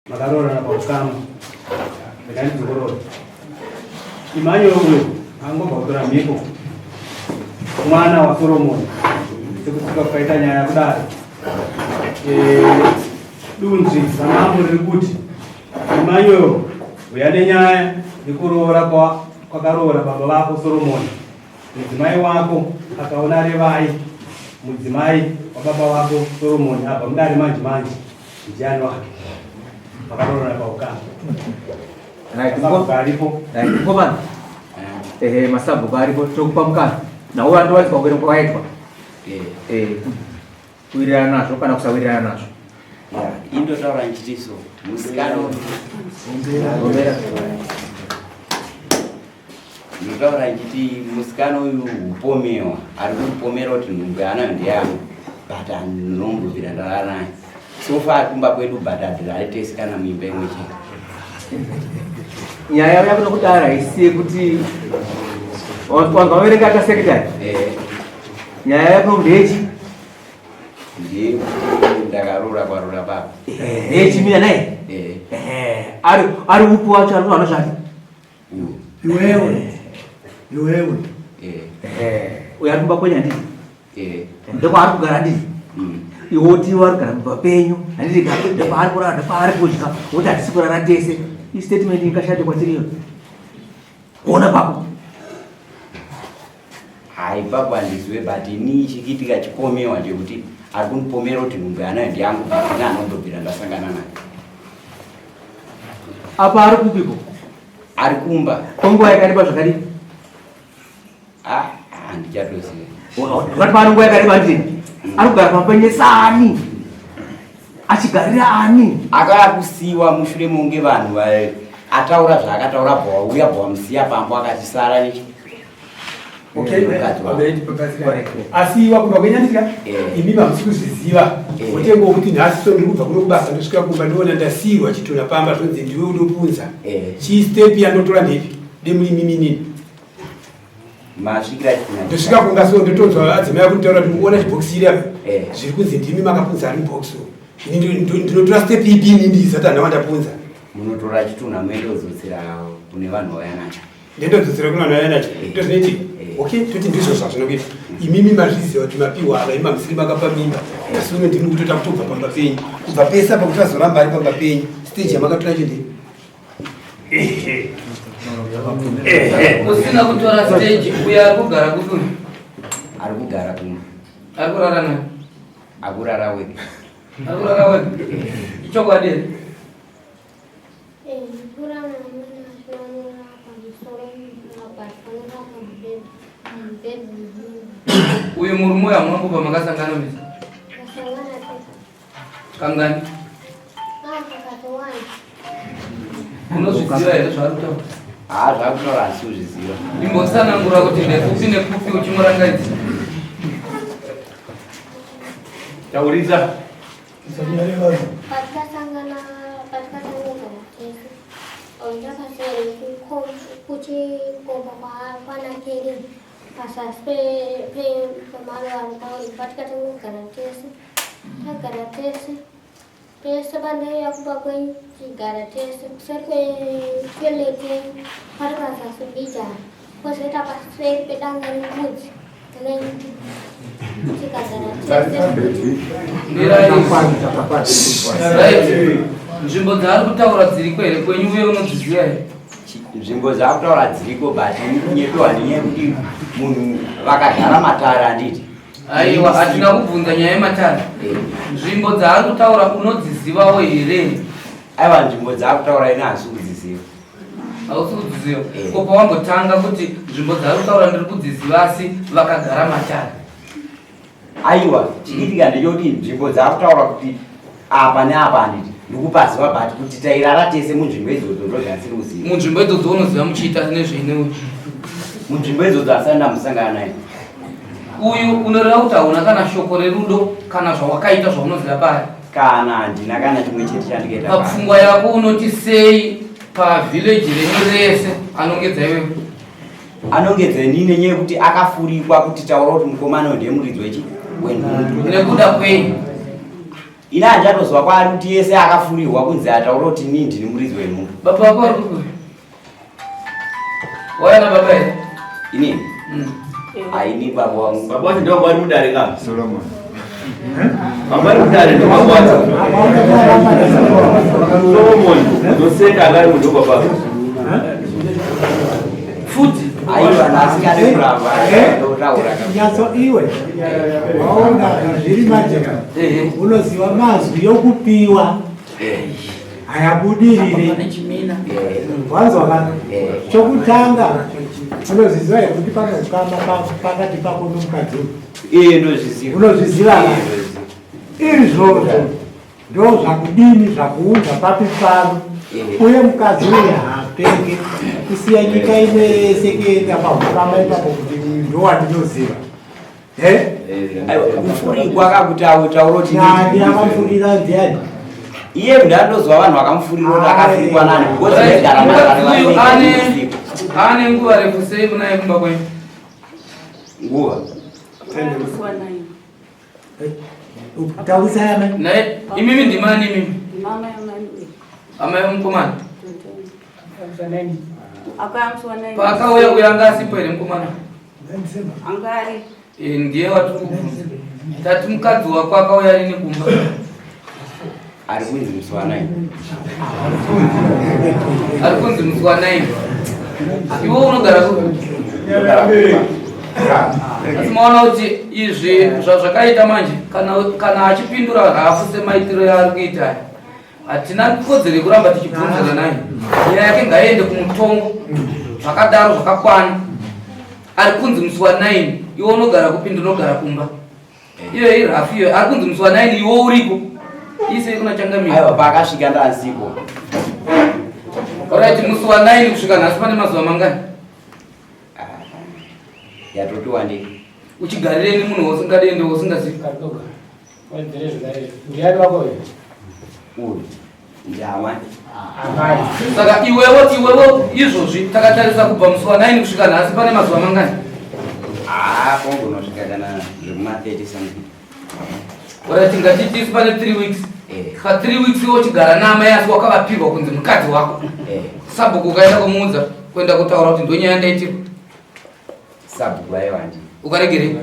Makaroorana paukama. Regai ndidzokorore. Emmanuel uyo angobva kutora mhiko mwana waSoromoni sekusvika kukaita nyaya kudare. Eh, dunzvi ramambo riri kuti Emmanuel uya nenyaya yekuroora kwakaroora baba vako Soromoni. Mudzimai wako akaona Revai mudzimai wababa vako Soromoni abva mudare manje manje. Ndiani wake? Vakaroorana paukama. Right, Masabhuku aripo. Right, mukomana. Ehe, masabhuku aripo tokupa mukana. Nawo andowadzwa kuverengwa kwakaitwa. Eh. Eh, kuwirirana nazvo kana kusawirirana nazvo. Yeah, indotaura ndichiti so musikana Gomera. Ndinotaura ndichiti musikana uyu hupomewa ari kupomera kuti nhumbu yaanayo ndeyangu but andinombobvira ndarara naye so far kumba kwedu but hatirari tese kana muimba imwe chete. Nyaya yako nokudara haisi yekuti wanga waverenga ata secretary. Eh. Nyaya yako ndeyechi? Ndeyekuti ndakaroora kwaroora baba. Eh, ndeyechimira naye? Eh. Eh, ari ari upi wacho ari kuwana zvake? Iwewe. Iwewe. Eh. Uyo ari kumba kwenyu handiti? Eh. Ndokwaari kugara handiti? Iwe woti iwe ari kugara kumba penyu handiti ka? Ndokwaari kurara ndokwaari kudya woti hatisi kurara tese. Istatement ingashate kwatiri iyo. Kuona kwako. Hai ipapo handizive but ini chikiitika chipomewa ndekuti ari kundipomera kuti nhumbu yaanayo ndeyangu but ini anondobvira ndasangana naye. Apa ari kupiko? Ari kumba. Kwenguva yakareba zvakadii? Ah, handichatoziva. Vakati paari nguva yakareba handiti? Ari kugara pamba penyesa ani? Achigarira ani? Akauya kusiiwa mushure mokunge vanhu ataura zvaakataura bva wauya bva wamusiya pambo akati sara nechi Asi wakumba kwenyandika Eh. imi mamusi kuzviziva Eh. mutengo wekuti nhasi so ndiri kubva kuno kubasa ndosvika kumba ndoona ndasiirwa chitunha pamba zvonzi ndiwe unopunza Eh. chii step yandotora ndeipi demuimiminini Masvikira chitunha. Ndosvika kumba so ndotonzwa adzimai akunditaura kuti mukuona chibhokisi iri apa Eh. zviri kunzi ndimi makapunza ari mubhokisi umu. Ini ndinotora step ipi ini ndisati handava ndapunza. Munotora chitunha moendozotsera kune vanhu vauya nacho. Ndendozotsera kune vanhu vauya nacho. Eh. Ndozvinoitika. Eh. Okay, toti ndizvo zvazvinokuita. Imimi mazviziva kuti mapiwa ava imi hamusiri makapa mimba. Asi uno ndimi kutota kutobva pamba penyu. Kubva pese apa kuti azoramba ari pamba penyu. Stage yamakatora yacho ndei? Usina kutora stage uyo ari kugara kupi uyu? Ari kugara kumba. Ari kurara naye? Akurara wega. Ari kurara wega. Ichokwadi here? Uyu murume uyu hamuna kubva makasangana mese? Kangani? Unozviziva here zvaari kutaura? Haa zvaari kutaura hasi kuzviziva. Imbotsanangura kuti ndekupi nekupi uchimurangaidza. Taurisa. Patikasangana patikasangana tese ndakasere kuchikomba kwana Keri pasasi pemaruva ari pauri patikatanga kugara tese Tagara tese pese pandaiuya kumba kwenyu tichigara tese kuseri kwetoilet yenyu pari pazasi mbijana pozoita paseri pedanga rembudzi renyu tikagara tese. Right. Nzvimbo dzaari kutaura dziriko here kwenyu uye unodziziva here? Nzvimbo dzaakutaura dziriko but kunyepewa nenyaya yekuti munhu vakagara matare handiti Aiwa, hatina kubvunza nyaya yematare. Nzvimbo dzaari kutaura unodzizivawo here? Aiwa, nzvimbo dzaari kutaura ini handisi kudziziva. Hausi kudziziva? Eh. Ko pawambotanga kuti nzvimbo dzaari kutaura ndiri kudziziva asi vakagara matare? Aiwa, chikiitika ndechekuti nzvimbo dzaari kutaura kuti apa neapa handiti ndikupaziva but kuti tairara tese munzvimbo idzodzo ndozvandisiri kuziva. Munzvimbo idzodzo unoziva muchiita nezvei neuyu? Munzvimbo idzodzo asati ndamusangana naye. Uyu unoreva kuti hauna kana shoko rerudo kana zvawakaita zvaunoziva paari? Kana handina kana chimwe chete chandikaita. Papfungwa yako unoti sei pavillage renyu rese anongedza iwewe? Anongedza inini nenyaya yekuti akafurikwa kuti taura kuti mukomana uyu ndiye muridzi wechi wenhumbu. Nekuda kwei? Ini handichatozwa kwaari kuti yese akafurirwa kunzi ataura kuti ini ndini muridzi wenhumbu. Baba vako vari kupi? Wauya nababa here? Ini? Aini baba wangu. Baba wacho ndiwo vari mudare ka? Solomon. Baba vari mudare ndo baba wacho. Solomon ndoseka anga ari munhu baba. Futi. Aiwa ndasingade kuramba. Ndotaura ka. Nyatso iwe waona zviri majeka unoziva mazwi yokupiwa hayabudirire wanzwa ka chokutanga unozviziva here kuti pane ukama pakati pako nomukadzi uyu? Iye ndozviziva. Unozviziva ka? Izvozvo ndo zvakudini zvakuunza papi pano uye mukadzi uyu haapenge kusiya nyika ino yese kuenda pahukama ipapo kuti uyu ndowandinoziva. Aiwa kufurigwa kakuti taura kuti Nani akamfurira ndiani? Iye ndandozwa vanhu vakamufurira kuti akafurikwa nani because ndaigara Mukadzi uyu ane nguva refu sei munaye kumba kwenyu? Nguva. Taurisa amai. Naye imimi ndimani imimi? Amai vemukomana. Paakauya uya anga asipo here mukomana? Ndiye watiri kubvunza. Tati mukadzi wako akauya rini kumba? Ari kunzi musi wa 9. Ari kunzi musi wa 9. Iwe unogara kupi? Asi maona kuti izvi zvakaita manje kana achipindura rafu semaitiro yaari kuita aya. Hatina kodzero yekuramba tichibvunzana naye. Nyaya yake ngaiende kumutongo. Zvakadaro zvakakwana. Ari kunzi musi wa 9, iwe unogara kupi? Ndinogara kumba. Iyo irafu iyo. Ari kunzi musi wa 9, iwe uripo. Isei kuna changamire. Aiwa paakasvika ndaasipo. Alright, musi wa 9 kusvika nhasi pane mazuva mangani? Yatoti wandei. Uchigarireni munhu wausingadi ende wausingazivi? Ndiani wako uyu? Uyu. Ndiamai. Amai. Saka iwewe izvozvi takatarisa kubva musi wa 9 kusvika nhasi pane mazuva mangani? Kongonosvika kana zvekuma 30 something. Alright, ngatiti isu pane 3 weeks. Pa 3 weeks iwe uchigara naamai asi wakavapirwa kunzi mukadzi wako. Sabhuku ukaenda kumuudza kuenda kutaura kuti ndonyaya ndaitirwa. Sabhuku aiwa ndi. Ukaregerei?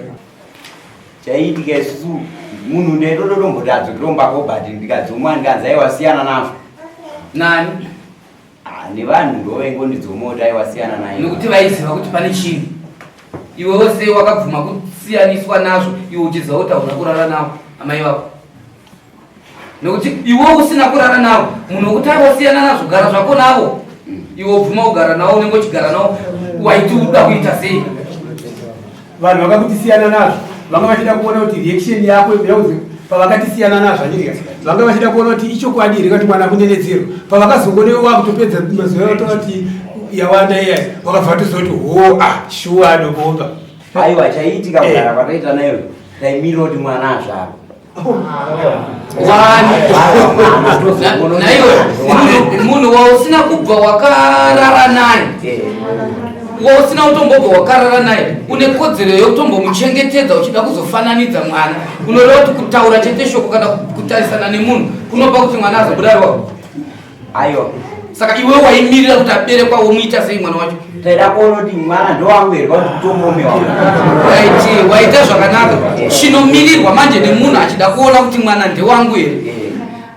Chaiitika isusu munhu ndaitototombotadzokiromba but ndikadzomwa ndikanzi aiwa siyana nazvo. Nani? Nevanhu ndovaingondidzoma kuti aiwa siyana naye. Nekuti vaiziva kuti pane chinhu. Iwewo sei wakabvuma kusiyaniswa nazvo iwe uchiziva kuti hauna kurara navo amai vako? Nekuti iwe usina kurara navo, munhu wekuti aiwa siyana nazvo, gara zvako navo. Iwe ubvuma kugara navo, unenge uchigara navo, waiti uda kuita sei? Vanhu vakakuti siyana nazvo, vanga vachida kuona kuti reaction yako yakuzi pavakati siyana nazvo handiti ka? Vanga vachida kuona kuti ichokwadi here kuti mwana kunenedzerwa. Pavakazongoona iwe wakutopedza mazuva avo kuti yawanda iya, vakabva vatozoti ho, shuwa anobomba. Aiwa chaiitika kugara kwataita nayo, taimirira kuti mwana azvarwe. Naiwe munhu wausina kubva wakarara naye, wausina kutombobva wakarara naye, une kodzero yekutombomuchengetedza uchida kuzofananidza mwana. Unoreva kuti kutaura chete shoko kana kutarisana nemunhu kunopa kuti mwana azobuda ari wako. Aiwa. Saka iwe waimirira kuti aberekwa womuita sei mwana wacho? Taida kuona kuti mwana ndowangu here kana kuti kutomurume wangu. Right, waita zvakanaka. Chinomirirwa manje nemunhu achida kuona kuti mwana ndewangu here.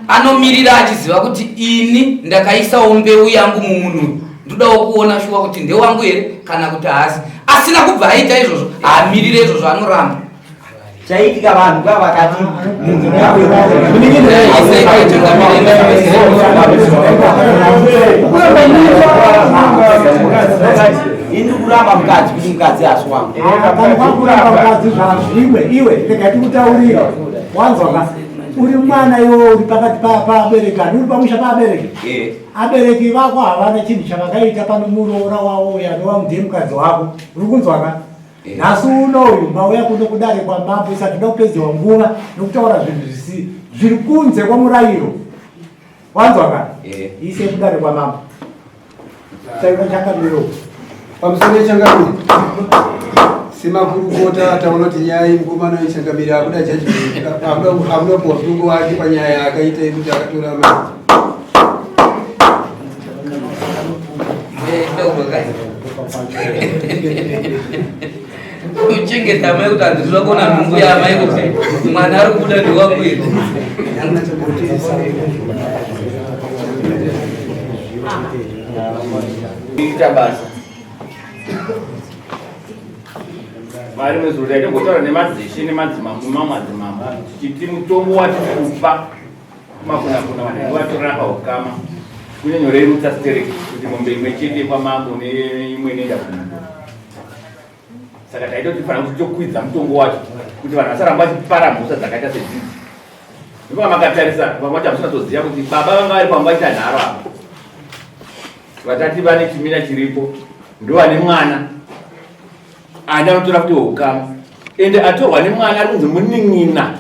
Anomirira achiziva kuti ini ndakaisawo mbeu yangu mumunhu uyu. Ndodawo kuona shuwa kuti ndewangu here kana kuti haasi. Asina kubva aita izvozvo, haamirire izvozvo, anoramba. Chaitika vanhu kwa vakati munhu ini kuramba mukadzi kuti mukadzi asi wangu. Kuramba mukadzi zvazvimwe iwe rega tikutaurira. Wanzwa ka? Uri mwana iwe uri pakati paabereki, uri pamusha paabereki. Abereki vako havana chinhu chavakaita pano muroora wavo uyo anova ndiye mukadzi wako. Uri kunzwa ka? Nhasi unoyu mauya kuno kudare kwamambo isati toda kupedziwa nguva nokutaura zvinhu zviri kunze kwomurayiro. Wanzwa ka? Ise kudare kwamambo. Taura changamiro. Pamusoro changamiro. Semakurukota taona kuti nyaya iyi mukomana wechangamire akuda judgment, akuda kupuwa mutongo wake panyaya yaakaita yekuti akatora mari. Kuchengeta amai kuti handizvina kuona nhumbu yaamai kuti mwana ari kubuda ndewangu here. Ita basa. Mari mwezuro taitombotaura nemadzishe nemadzimambo mamwe madzimambo tichiti mutongo watiri kupa kumakunakuna vanhu vatorana paukama kunyanyorerutsa stereki kuti mombe imwe chete kwamambo neimwe inoenda kumba. Saka taitoti fanira kuti tokwidza mutongo wacho kuti vanhu vasaramba vachipara mhosva dzakaita sedzidzi. Ndipo makatarisa vamwe vacho hamusina kuti baba vanga vari pamba vachiita nharo apa. Vatati vane chimina chiripo ndovane mwana ani anotora kuti ukama ende atorwa nemwana ari kunzi munin'ina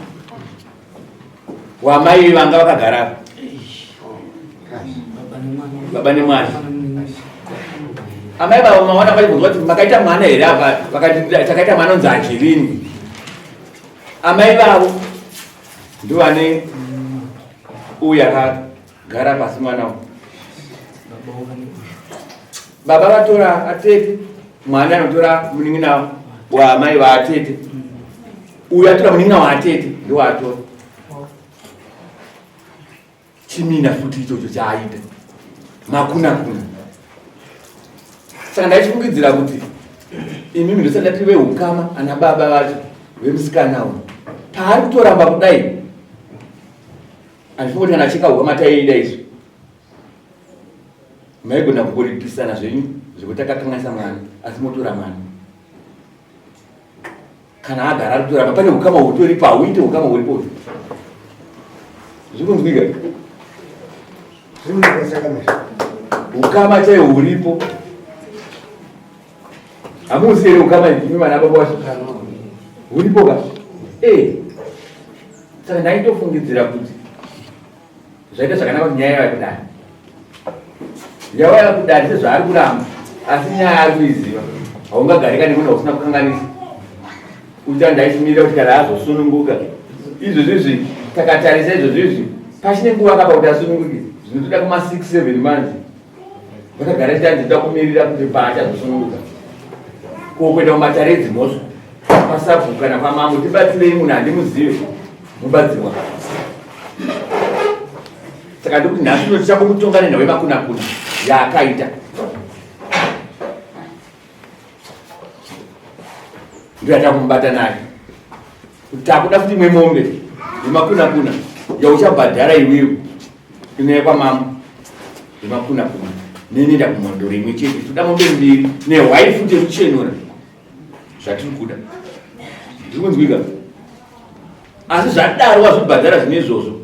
wamai vanga vakagara apa baba nemwana amai baba maona vachibvunzwa kuti makaita mwana here apa vakati takaita mwana unzi angelini amai vavo ndovane uyu akagara pasi mwana uyu baba vatora atete mwana anotora munin'ina waamai vaatete uyu atora munin'ina waatete ndowaatora chimina futi ichocho chaaita makuna kuna saka ndaichifungidzira kuti imimi ndosati ndati veukama ana baba vacho vemusikana uyu paari kutoramba kudai handifungi kuti kana acheka ukama taiida izvi maigona kungoripisana zvenyu zvekuti akakanganisa mwana asi motora mwana kana agara ari kutoramba pane ukama hutoripo hauite ukama huripo zviri kunzwika ukama chaiwo huripo hamuzi here ukama imi vana baba wacho huripo ka e saka ndaitofungidzira kuti zvaita zvakanaka kuti nyaya yava kudari yava kudari sezvaari kuramba asi nyaya ari kuiziva haungagarika nemunhu usina kukanganisa ucha ndaichimirira kuti kana azosununguka izvozvo izvi takatarisa izvozvo izvi pachine nguva kapa kuti asununguke zvinotoda kuma 6 7 manje vakagara chitanzi toda kumirira kuti paachazosununguka ko kuenda kumatare edzimhosva pasabhuku kana kwamambo tibatsirei munhu handimuzive mubatsirwa saka ndikuti nhasi uno tichambomutonga nenhau yemakunakuna yaakaita ndiyo yatakumubata nayo kuti takuda futi imwe mombe yemakunakuna yauchabhadhara iwewe inouya kwamambo yemakunakuna nenoenda kumhondoro imwe chete toda mombe mbiri nehwai futi yekuchenura zvatiri kuda ndiri kunzwika asi zvadaro wazvibhadhara zvine izvozvo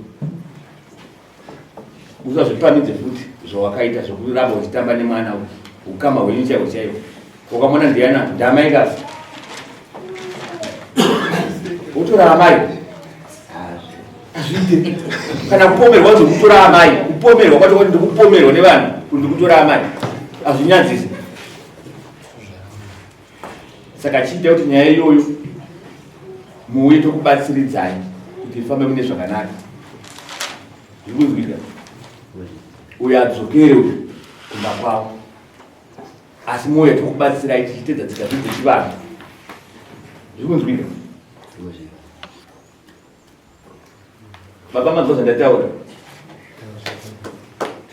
usazvipamidze futi zvawakaita zvokuramba uchitamba nemwana ukama hwenyu chaiwo chaiwo wakamona ndiyana ndamai kasi wotora amai hazviite kana kupomerwa kunzi kutora amai kupomerwa kwacho kuti ndikupomerwa nevanhu kuti ndikutora amai hazvinyadzisi saka chiita kuti nyaya iyoyo muuye tokubatsiridzai kuti ifambe mune zvakanaka zviri kunzwika uyo adzokere uyu kumba kwavo asi muuye tokubatsirai tichitedza tsika dzedu dzechivanhu zviri kunzwika Baba manzwa zvandataura.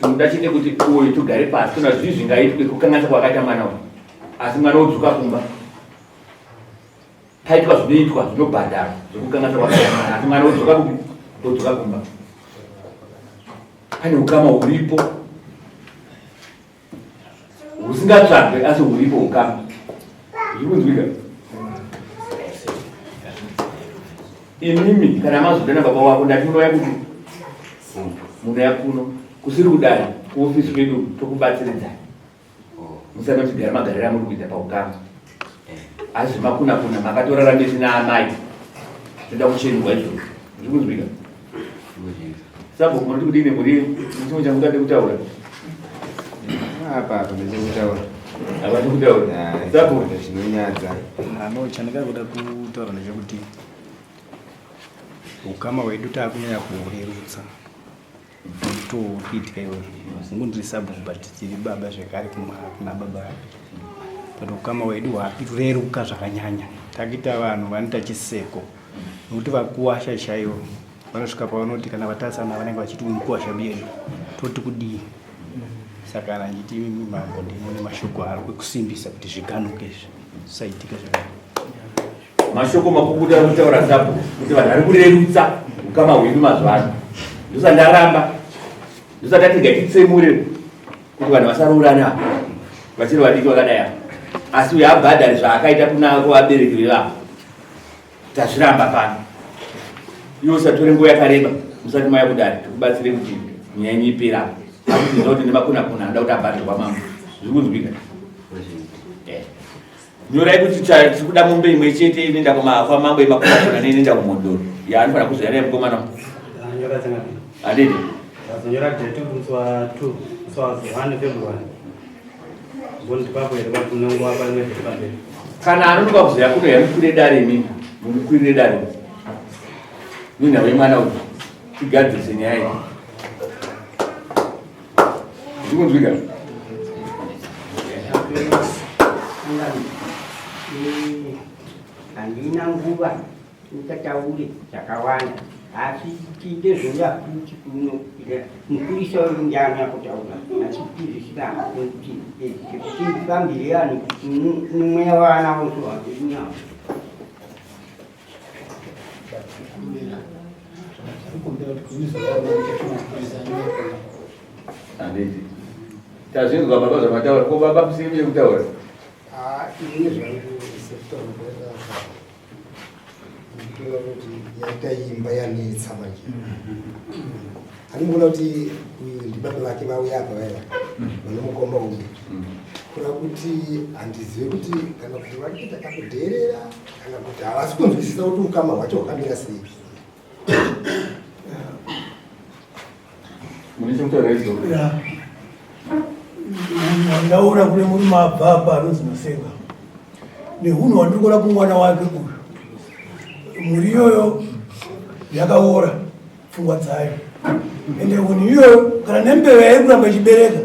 Tinoda chete kuti uyu tugare pasi tona zvii zvingaitwe kukanganisa kwakaita mwana uyu. Asi mwana odzoka kumba. Paitwa zvinoitwa zvinobhadharwa zvekukanganisa kwakaita mwana asi mwana odzoka kupi? Odzoka kumba. Pane ukama huripo husingatsvagwe asi huripo ukama zviri kunzwika imimi kana mazoda nababa wako ndati munouya kupi munouya kuno kusiri kudai kuofisi kwedu tokubatsiridzai musati machigara magariro amuri kuita paukama asi zvemakuna kuna makatorara mese naamai toda kuchenurwa izvozvo zviri kunzwika Sabhuku munoti kudini muri chimwe chamungade kutaura? Apa apa ndechekutaura. Havasi kutaura. Sapo zvinonyadza. Ano chandingada kuda kutaura ndechekuti ukama hwedu taakunyanya kuhurerutsa mutoo uri kuitika iwoyo. Hongu ndiri sabhuku but tiri baba zvekare kuna baba vake. But ukama hwedu hwakureruka zvakanyanya. Takuita vanhu vanoita chiseko nokuti vakuwasha chaivo vanosvika pavanoti kana vatarisana vanenge vachiti uyu mukuwasha biyedu toti kudii. Saka kana ndichiti imimi mambo ndimune mashoko aro ekusimbisa kuti zviganuke izvi zvisaitika zvakadai. Mashoko makukutu ari kutaura sabhuku kuti vanhu vari kurerutsa ukama hwedu mazuva ano. Ndosandaramba ndosati ngatitsemure kuti vanhu vasaroorana apa vachiri vadiki vakadai apa asi uyo abhadhari zvaakaita kuna kuvabereki vevavo tazviramba pano iwe usatore nguva yakareba musati mauya kudare tikubatsire kuti nyaya yenyu ipere apa akuziva kuti nemakunakuna anoda kuti abhadhare kwamambo zviri kunzwika eh. Nyorai kuti tiri kuda mombe imwe chete inoenda kwamambo yemakunakuna neinoenda kumhondoro yaanofanira kuzoya naye mukomana handidi Tazonyora date musi wa 2 musi wa 1 February. Mboni ndipapo here kuti unonguva parimwe date pamberi. Kana anonoka kuzoya kuno yamukwire dare imimi mumukwirire dare nenhau yemwana uyu tigadzirise nyaya iyi. Ndikunzwika? Handina nguva ndingataure zvakawanda asi tiite zvoya futi kuno mupurisa wedu ndiani akutaura asi tizvisina kuti tifambire ani mweya waanawo so handinawo. Handiti. Tazvinzwa baba zvamataura. Ko baba musiri kutaura? Ah, ini zvangu sekutaura kwaita ndikutoona kuti yaita imba yanetsa manje. Andikuona kuti uyu ndibaba vake vauya apa vaya vanomukomba uyu. Kureva kuti handizive kuti kana kuti vari kuita kakudheerera kana kuti havasi kunzwisisa kuti ukama hwacho hwakamira sei. Mune chekutaura izvo? Ndaona kune murume abva apa anonzi Masenga nehunhu hwandiri kuona kumwana wake uyu, mhuri iyoyo yakaora pfungwa dzayo ende hunhu iyoyo kana nembeu yairi kuramba ichibereka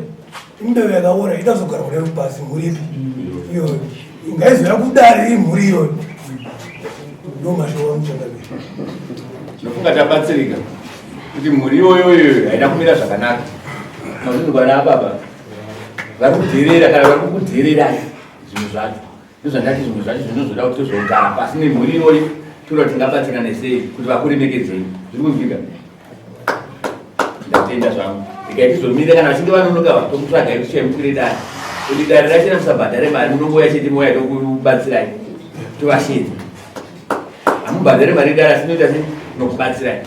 imbeu yakaora itazogara kudai pasi mhuri ipi iyoyo ingaizoya kudare iri mhuri iyoyo ndo mashoko amuchangamire. Tinofunga tabatsirika kuti mhuri iyoyo iyoyo haina kumira zvakanaka. Mazvinzwa nababa vari kudherera kana vari kukudhererai zvinhu zvacho. Ndozvandati zvimwe zvacho zvinozoda kuti tozogara pasi nemhuri iyoyi toda kuti tingabatsirane sei kuti vakuremekedzei. Zviri kunzwika? Ndatenda zvangu. Regai tizomira kana vachinge vanonoka tokutsvagai kuti mukwire dare. Kuti dare rachena musabhadhare mari munongouya chete mouya tokubatsirai. Tovashedza. Hamubhadhare mari dare asi inoita sei? Nokubatsirai.